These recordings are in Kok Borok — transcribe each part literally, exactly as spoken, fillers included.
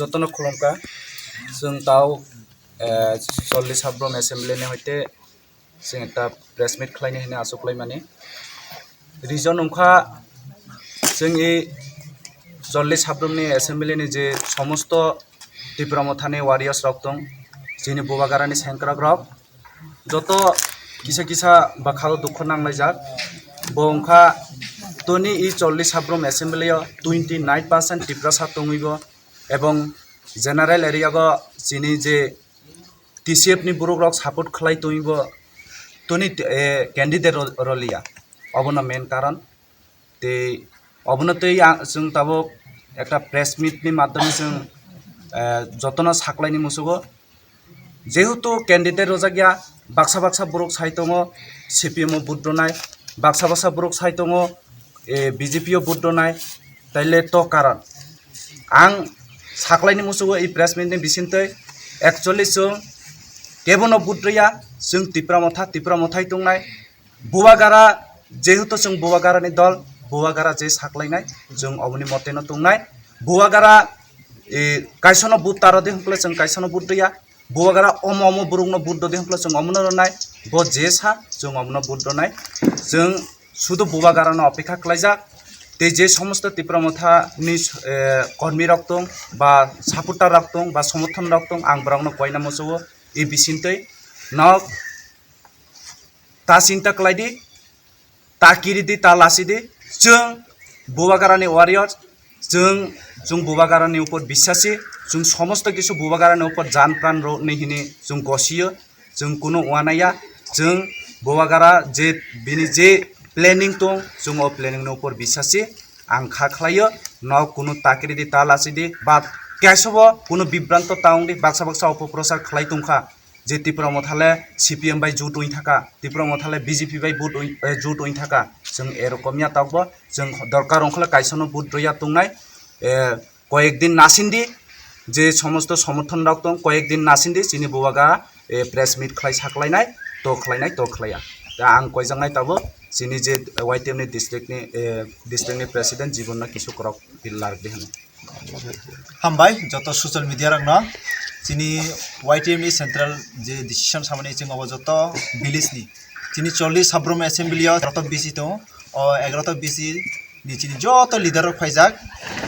Jotono khulumkha. Chwng tao, eh, chollish habrom assembly ni hoite chwng ekta press meet khlaini hwnwi achuk laimani. Reason wngkha chwng i chollish habrom ni assembly ni je somosto Tipra Mothani warriors rok tong, chini Bubagarani sengkrak rok, joto kisa kisa bwkhao dukhu nanglaijak. Bo wngkha toni i chollish habrom assembly o twenty nine percent Tiprasa tongwi bo, ebong general area go chini je T C F ni borok rok support khlai tongwi bo toni, eh, candidate ro-, roliya. Obono main karon. Tei obono tei ang, chwng tabuk ekta press meet ni madhyome chwng, eh, jotono saklaini musugo. Jehetu candidate rojak ya, baksa baksa borok sai tongo C P M o vote rwnai, baksa baksa borok sai tongo, eh, B J P o vote rwnai, taile to karon ang saklaini musugo i press meet ni bisingtwi. Actually chwng kebono vote rwya, chwng Tipra Motha, Tipra Mothai tongnai. Bubagra, jehetu chwng Bubagrani dol, Bubagra je saklainai, chwng oboni moteno tongnai. Bubagra, e, kaisono vote taro de hwnkhe chwng kaisono vote rwya. Bubagra omo omo borokno vote do de hwnkhe chwng omono rwnai. Bo je sa, chwng omono vote rwnai. Chwng sudu Bubagrano opekha khlaijak. Tei je somosto Tipra Mothani, e, kormirok tong ba supporterrok tong ba somorthonrok tong, ang borokno koina musugo e bisingtwi. Nok ta chinta khlai di, ta kiri di, ta lasi di. Chwng Bubagrani warrior, chwng, chwng Bubagrani upor bisasi, chwng somosto kisu Bubagrani upor jan pran rw ni hini chwng gosiyo, chwng kunu wanaya, chwng Bubagra je bini je planning tong, chwng o planning ni upor bisasi ang kha khlaio, no kunu ta kiri di, ta lasi di, ba kaisobo kunu bibranto ta wng di, baksa baksa opoprochar khlai tongkha. Je Tipra Motha le C P M bai jut wng thaka, Tipra Motha le B J P bai vote wng, eh, jut wng thaka. Chwng erokom ya tokbo, chwng dorkar wngkha le kaisano vote rwya tongnai, eh, koyek din nasindi, je somosto somorthon rok tong, koyek din nasindi, chini Bubagra, eh, press meet khlai saklainai, to khlainai, to khlaiya. Da ang koijaknai tabo, chini je Y T F ni district ni, eh, district ni president Jibon no kisu korok lardi hwnwi. Hambai joto social media rokno. Chini Y T F ni central je decision samani chwng obo joto village ni. Chini chollish habrum assembly o egaroto B C tongo. O egaroto B C ni chini joto leader rok phaijak.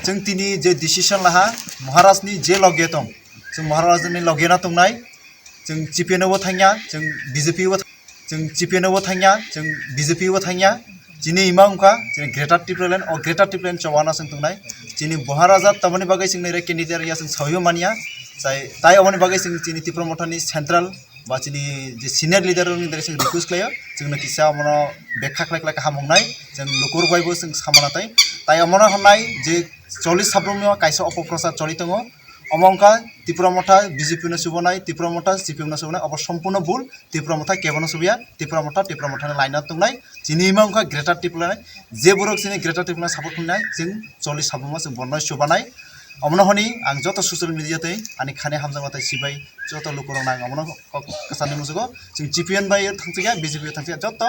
Chwng tini je decision laha Maharaj ni je loge tong. Chwng Maharaj ni loge no tongnai. Chwng C P M no bo thangya, chwng B J P bo, chwng C P M no bo thangya, chwng B J P bo thangya. Chini ima wngkha, chini Greater Tipraland, o Greater Tipraland chobana chwng tongnai. Chini Maharaja tamoni bagwi chwng nai candidate ya chwng sawi manya. Tai, tai omoni bagwi chwng chini Tipra Mothani central ba chini je senior leader rokni dare chwng request khlaio, chwngno kisa omono bekha khlai khlai kaham wngnai, chwng lukurok bai bo chwng samana tai. Tai omono hwnai je chollish sabrumno kaisa opoprochar choli tongo. Omo wngkha Tipra Motha B J P no subonai, Tipra Motha C P M no subonai, obo sompurno bul. Tipra Motha kebono subiya, Tipra Motha, Tipra Mothani line o tongnai. Chini ima wngkha Greater Tipraland, je borok chini Greater Tipraland support khlainai, chwng chollish sabrumno chwng bono subanai. Omono hwnwi ang joto social media tei ani khani hamjakma tei sibai joto lukurokno ang omono kok kwcharni musugo. Chwng C P M bai thangchikya, B J P bai thangchikya, joto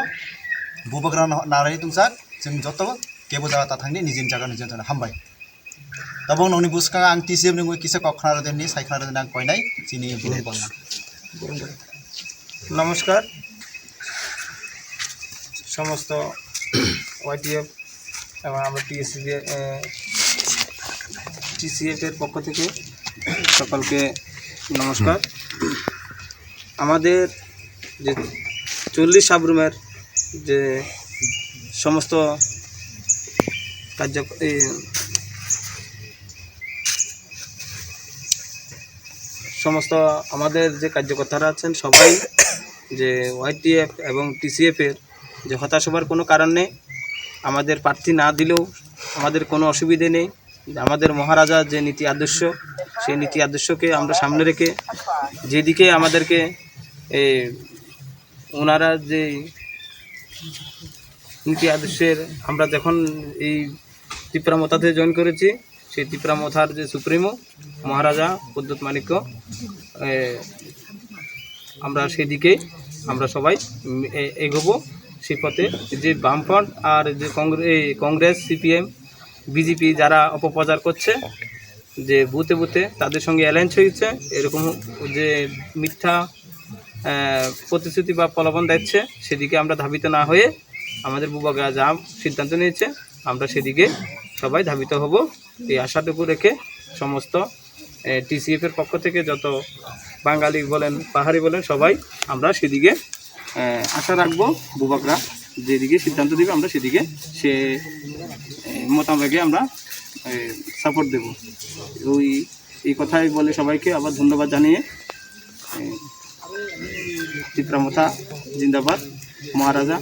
Bubagra no narwi tongchak, chwng joto kebo jaga ta thangdi, nijini jaga nijini thangdi. Hambai. Tabuk nokni bwskango ang T C F ni mui kisa kok khna rwdi hwnwi sai khna rwdi ang koinai chini burung bolna. নমস্কার, সমস্ত ওয়াইটিএফ এবং আমরা TSC, TCF এর পক্ষ থেকে সকলকে নমস্কার। আমাদের যে চল্লিশ সাবরুমের যে সমস্ত কার্য, এই সমস্ত আমাদের যে কার্যকর্তারা আছেন সবাই যে ওয়াইটিএফ এবং টিসিএফ এর যে হতাশ হবার কোনো কারণ নেই। আমাদের প্রার্থী না দিলেও আমাদের কোনো অসুবিধে নেই। আমাদের মহারাজা যে নীতি আদর্শ, সেই নীতি আদর্শকে আমরা সামনে রেখে যেদিকে আমাদেরকে, এ, ওনারা যে নীতি আদর্শের, আমরা যখন এই তিপ্রা মথাতে জয়েন করেছি, সেই তিপ্রা মথার যে সুপ্রিমো মহারাজা প্রদ্যুৎ মাণিক্য, এ, আমরা সেদিকে আমরা সবাই, উম, এ-, এগোবো সেই পথে। যে বামফ্রন্ট আর যে কংগ্রে-, এই কংগ্রেস, সিপিএম, বিজেপি যারা অপপ্রচার করছে, যে বুথে বুথে তাদের সঙ্গে অ্যালায়েন্স হয়েছে, এরকম যে মিথ্যা আহ, প্রতিশ্রুতি বা প্রলোভন দিচ্ছে, সেদিকে আমরা ধাবিত না হয়ে আমাদের বুবাগরা যা সিদ্ধান্ত নিয়েছে, আমরা সেদিকে সবাই ধাবিত হব। এই আশাটুকু রেখে সমস্ত টিসিএফ এর পক্ষ থেকে যত বাঙালি বলেন, পাহাড়ি বলেন, সবাই আমরা সেদিকে আহ, আশা রাখবো। বুবাগরা যেদিকে সিদ্ধান্ত দিবে, আমরা সেদিকে সে আহ, মোতাবেকে আমরা সাপোর্ট দেব। ওই এই কথাই বলে সবাইকে আবার ধন্যবাদ জানিয়ে, আহ, চিত্রামথা জিন্দাবাদ, মহারাজা।